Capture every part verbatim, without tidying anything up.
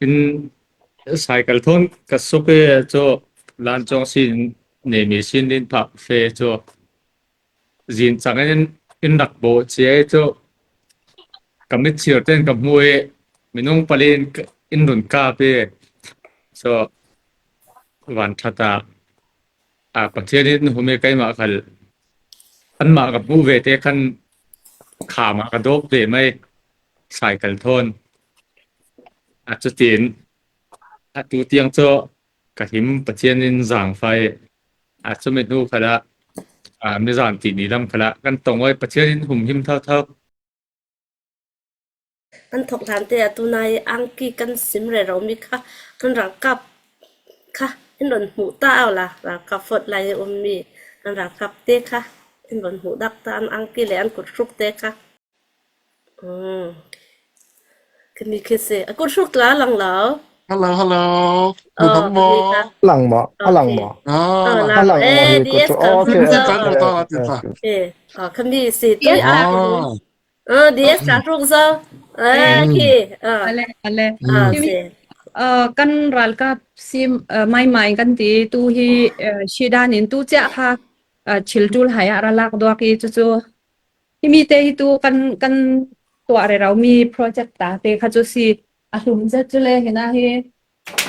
In cycle thawn ka suk e chu, lan chawng sin nei mi sin din phak fe chu, zin chang in in rak bawh chiai chu, ka mit chir ten ka hmu e, minung pali in ka, in run kap e. So, van ṭhat a, a, Pathian in hum e, keimah khal anmah ka hmuh ve te khan kham a ka dawk ve mai, cycle thawn. A, chutin a tu tiang chu ka him Pathian in zangfai. A, chumi hnu khalah, a, mi zan tih ni lam khalah kan tawng awi, Pathian in hum him thau thau. Kan thawk hlan te a tunai angki kan sim rero mi kha, kan ralkap kha in rawn hmuh ta aw la, ralkap fawt lai um mi kan ralkap te kha in rawn hmuh dak ta, an angki leh an kut hruk te kha. Hmm. Kan ni khi se, a kut hruk tla lang lo. Hello, hello. Aw, kan ni kha. Lang maw? A lang maw? Ah, a lang maw? Eh, D S kha. Kan ni si tui a. Ah, D S ka hruk zo. Ah, khi. Ah. Ale, ale. Ah, si. Ah, kan ralkap si, ah, mai mai kan ti tu hi, ah, si dan in tu chiah kha, ah, chil tul hai a ra lak duak i chu chu. Hi mi te hi tu kan, kan tuah rero mi project ta te kha chu si a hlum zet chu le hina hi.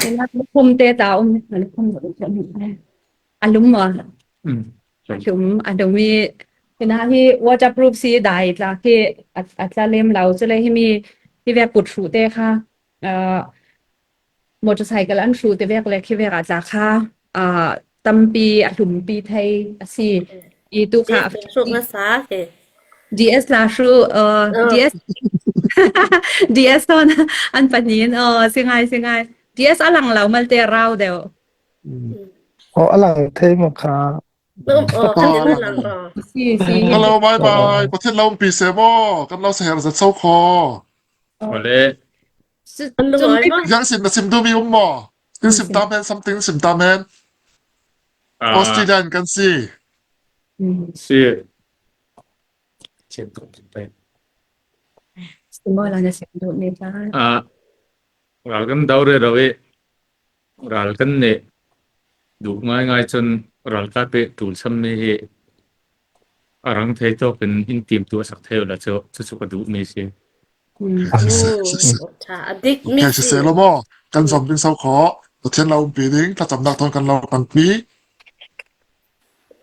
Hina lukhum te ta um, lukhum a hlum maw? Mm. A hlum, a hlum hi, hina hi waterproof si dai tla khi a, a tla lem lo chu le hi mi hi vek kut hruh te kha, ah, motorcycle an hruh te vek le khi vek a tla kha, ah, tampi a hlumpi thei a si. I tu kha. Hruk na sa khi. D S la hru, uh, D S, D S ton an panin, oh, si ngai, si ngai. D S a lang lo malte rau deuh. Mm. Oh, a lang thei maw kha. Um, oh, kan din a lang, oh. Si, si. Hello, bye bye. Pathian lo umpi se maw. Kan lo sa her zat so kho. Ole. Yang sim na sim du mi um maw. Tin sim tam hen, something sim tam hen. Ah. Australia in kan si. Mm. Si. Sim tu sim pen. Sim maw la na sim du mi ta. Ah, ral kan dau rero e. Ral kan neh duh ngai ngai chun ral ka pe tul sam mi hi a rang thei tawkin in tim tu a sak thei ula chu, chu chu ka duh mi si. Mm. Ṭha, a dik mi si. Lo maw, kan zawm ding so kho, Pathian lo umpi ding, thlachamnak thawn kan lo panpi.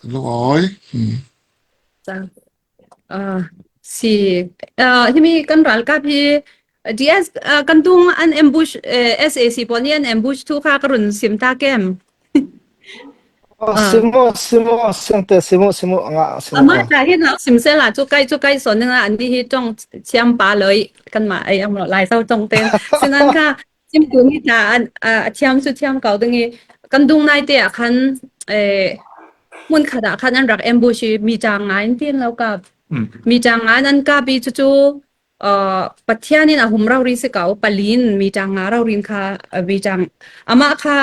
Kan lo awi. Hmm. Chang. Ah, si, ah, hi mi kan ralkap hi, D S, ah, kan dung an ambush, eh, S A C pawh ni an ambush thu kha ka run sim ta kem. Oh, ah. Sim aw, sim aw, sim te, sim aw, sim aw, anga, sim aw. Ama ta hin lo sim se la, chu kai, chu kai sawn ding la, an di hi tawng thiam pa loi, kan ma ai ang lo lai sau tawng te. Sin an kha, sim tu ni ta, an, a, a thiam chu thiam kau ding i, kan dung nai te a khan, eh, hmun khat a khan an rak ambush i, mi chang nga in tin lo kap. Mm. Mi chang nga an kap i chu chu, uh, Pathian in a hum rau ri si kau, palin mi chang nga rau rin kha, uh, mi chang. Ama kha,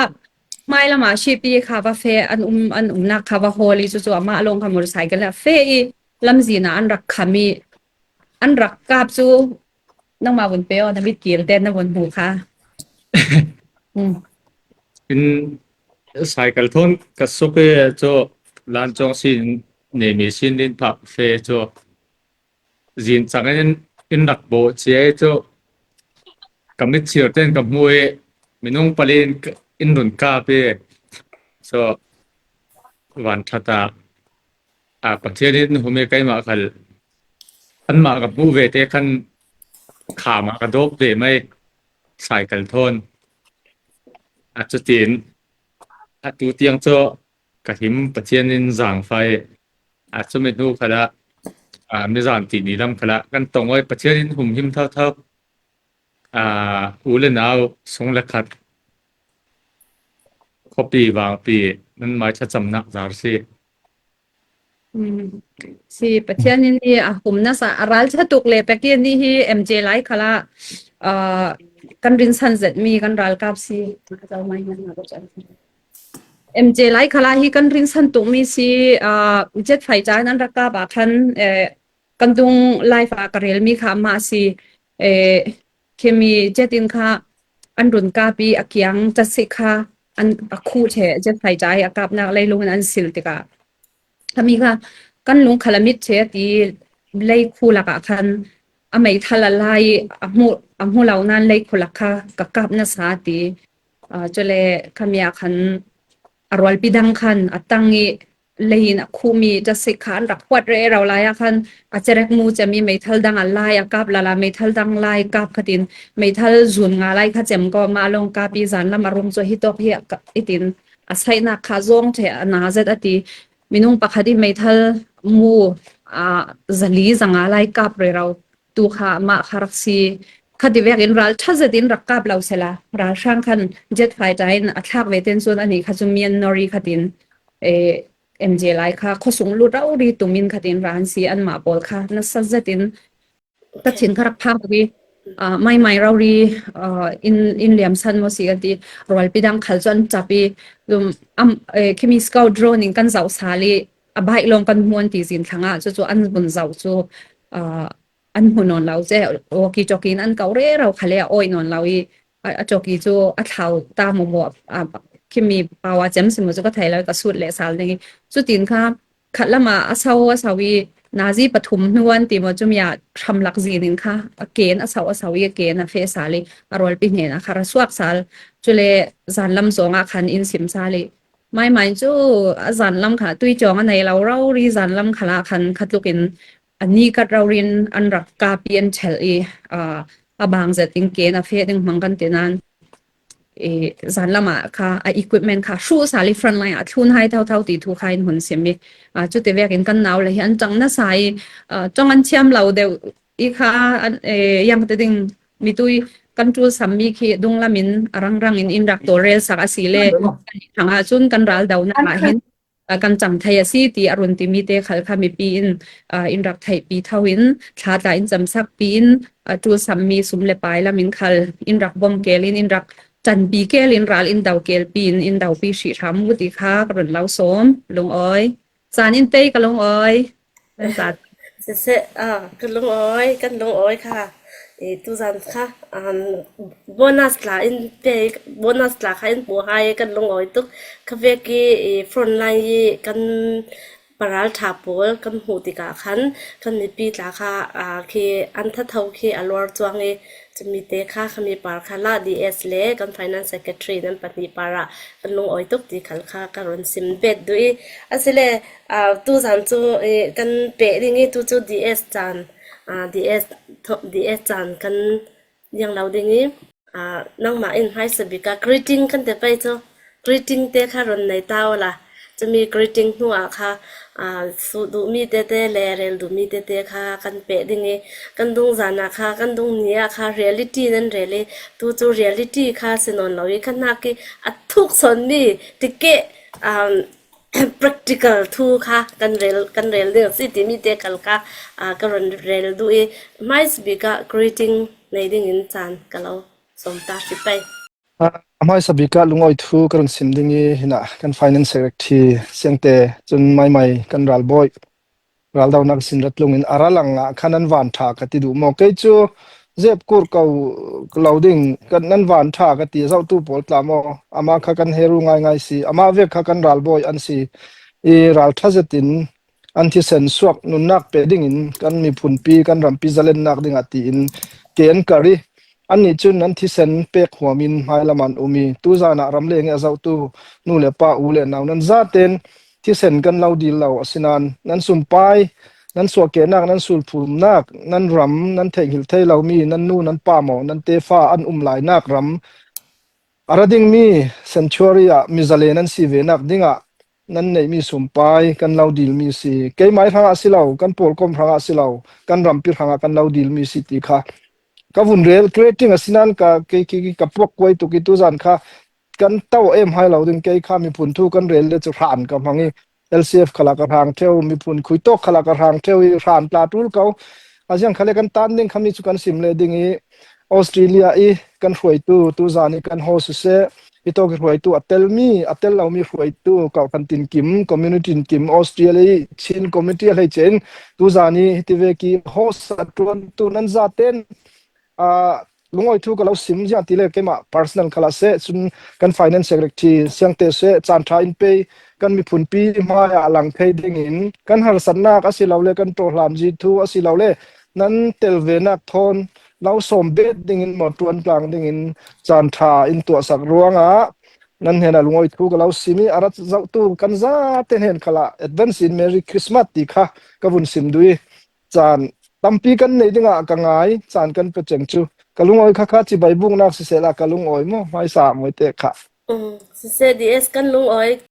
mai lama shipi kha va fe, an um, an umnak kha va hawl i chu chu, ama long kha motorcycle a fe i, lamzin a an rak kham i, an rak kap chu, nangma vun pe aw, na mit kil te na vun hmu kha. Hmm. In cycle thawn ka suk e chu, lan chawng sin nei mi sin din phak fe chu. Zin chang in in rak bawh chiai chu, ka mit chir ten ka hmu e, minung pali in ka, in run kap e. So, van ṭhat a, a, Pathian in hum e, keimah khal anmah ka hmuh ve te khan kham a ka dawk ve mai, cycle thawn. A, chutin a tu tiang chu ka him Pathian in zangfai. A, chumi hnu khalah, a, mi zan tih ni lam khalah kan tawng awi, Pathian in hum him thau thau. A, u le nau, sung le khat, khawpi vangpi, nan mai thlachamnak zar si. Mm. Si, Pathian in hi a hum nasa, a ral ṭha tuk le pek in ni hi M J lai khalah, ah, kan rinsan zet mi kan ralkap si. M J lai khalah hi kan rinsan tuk mi si, ah, jet fai cha nan rak kap a khan, eh, kan dung live a ka rel mi kha amah si, eh, khi mi jet in kha, an run kap i a kiang ṭha si kha an a khuh ṭheh, jet fighter hi a kapnak leilung in an sil tikah, khami kha kan lung khalamit ṭheh a ti, leikhu lakah khan a meithal a lai i a hmu, a hmu lo nan leikhu lak kha ka kap nasa a ti. Aa, cule khami ah khan a rualpi dang khan a tang i leiin a khuhmi ṭha si kha an rak huat rero lai ah khan a cerek mu cem i meithal dang a lai a kap lala, meithal dang lai kap khatin meithal zun nga lai kha cem ko mah lawng kap i zan lam a rum cu hi tawk hi a ka-, i tin a saihnak kha zawng ṭheh a na zet a ti. Minung pakhat i meithal mu, aa, zali zanga lai kap rero tu kha mah kha rak si. Khati vekin ral ṭha zetin rak kap lo sela, ral hrang khan jet fighter in a thlak ve ten cun anih kha cu mian nori khatin, eh, M J lai kha khuasung lut rori tumin khatin ral an si, anmah pawl kha nasa zetin Pathian kha rak phak tuk i, aa, maimai rori, aa, in, in liamsan maw si kan ti, rualpi dang khal cu an ṭap i, um, am, eh, khimi scout drone in kan zoh sal i, a bike lawng kan hmuh an ti zin thlang ah, cucu an vun zoh cu, aa, an hmu nawn lo ce, walkie-talkie in an ko rero khal le a awih nawn lo i, a, a talkie cu a thlau ta mawmaw, a, khimi pau a cem si maw cu ka thei lo, ka sut leh sal ding i, cutin kha, khat lamah a so a so i nazi pathum hnu an ti maw, cumi ah hramlak zin in kha a ken a so a so i a ken a feh sal i a rualpi hnenah kha ra suak sal. Cule zanlam zawngah khan in sim sal i maimai cu a zanlam kha tuicawng a nei lo rori zanlam khalah khan khatlukin a ni kat rorin an rak kap i an ṭhelh i, aa, a bang zet in ken a feh ding hmang kan ti nan, i, zanlam ah kha a equipment kha hruh sal i front line ah thlun hai thotho ti thu kha in hun sim i, aa, cuti vekin kan nau le hi an ṭang nasa i, aa, ṭawng an thiam lo deuh i kha an, eh, yang te ding mitui kan ṭul sammi khi dunglam in a rangrang in in rak tawlrel sak a si le, kan hrang ah cun kan ral donak ah hin, aa, kan cang thei a si ti a run timi te khal kha mipi in, aa, in rak theihpi tho in, thla tla in camsakpi in, aa, ṭul sammi sum le pai lam in khal in rak bawm kel in, in rak ṭanpi kel in, ral in do kelpi in, in dopi hrih hram u ti kha ka run lo sawm, lungawi. Caan in pei ka lungawi. Nan caan. Siseh, ah, ka lungawi, kan lungawi kha. Eh, tuzan kha, um, bonus tla in pei, bonus tla kha in puh hai kan lungawi tuk. Kha vek i, eh, front line i kan paral ṭha pawl kan hmuh tikah khan kan mipi tla kha, ah, khi an thatho khi a luar cuang i, cumi te kha khami par kha lah D S le kan finance secretary nan pahnih par ah kan lungawi tuk ti khal kha ka run sim bet duh i, asile, ah, tuzan cu, eh, kan peh ding i tu cu D S caan, ah, D S tho-, D S caan kan liang lo ding i, aa, nangmah in hmaisabik ah greeting kan ti pei cu, greeting te kha run nei ta awla, cumi greeting hnu ah kha, aa, suh duhmi tete le rel duhmi tete kha kan peh ding i, kan dungzan ah kha, kan dungni ah kha reality nan rel i, tu cu reality kha si nawn lo i, kan hnak i a thuk sawnmi tikeh, aa, practical thu kha kan rel, kan rel ding a si timi te khal kha, aa, ka run rel duh i, hmaisabik ah greeting nei ding in caan ka lo sawm ta hri pei. Aa, hmaisabik ah lungawi thu ka run sim ding i, hinah kan finance secretary Siangte cun maimai kan ralbawi, raldonak sin rat lungin a ra lang ah khan an van ṭha ka ti duh maw? Kei cu zep kur ko lo ding, kan, nan van ṭha ka ti zohtu pawl tla maw? Amah kha kan heru ngaingai si, amah vek kha kan ralbawi an si i, ral ṭha zetin an thisen suak nunnak pe dingin kan miphunpi, kan rampi zalennak dingah tiin ke an kar i, annih cun an thisen pek huam in hmailam ah an um i, tuzan ah ramleng i a zohtu nu le pa, u le nau, nan zaten thisen kan lo dil lo, asinain nan sumpai, nan suahkehnak, nan sulphurnak, nan ram, nan theihnghilh thei lomi, nan nu, nan pa maw, nan tefa an um lainak ram, a ra dingmi century ah mi zalen nan si venak dingah nan neihmi sumpai kan lo dilmi si. Keimai hrangah si lo, kan pawlkom hrangah si lo, kan rampi hrangah kan lo dilmi si ti kha ka vun rel, creating a si nan ka, kei, kei, kei ka puak kuai tuk i, tuzan kha kan tau em hai lo ding, kei kha miphun thu kan rel le cu hran ka hmang i, L C F khalah ka hrang ṭheu, miphun khuitawk khalah ka hrang ṭheu i, hran tla ṭul ko. A ziang khale kan tan ding khami cu kan sim le ding i, Australia i kan hruaitu, tuzan i kan host siseh, i tawk i hruaitu a telmi, a tel lomi hruaitu, Kau Khan Tin Kim, Community Tin Kim, Australia i Chin Community a hleice in, tuzan i hiti vek i host a ṭuantu nan zaten, aa, lungawi thu ka lo sim ziah ti le keimah personal khalah seh, cun kan finance secretary siangte seh, caan ṭha in pei, kan miphunpi hmaiah a lang thei dingin kan harsatnak a si lo le kan ṭawhlamzi thu a si lo le nan tel venak thawn lo sawm bet dingin mawṭuan tlang dingin caan ṭha in tuahsak ruangah nan hnenah lungawi thu ka lo sim i a rat zohtu kan zate hnen khalah advance in Merry Christmas ti kha ka vun sim duh i caan tampi kan nei dingah ka ngai, caan kan pe ceng cu ka lungawi kha kha cibai buknak sisehla ka lungawi maw hmaisa mawi te kha. Mm, siseh D S kan lungawi.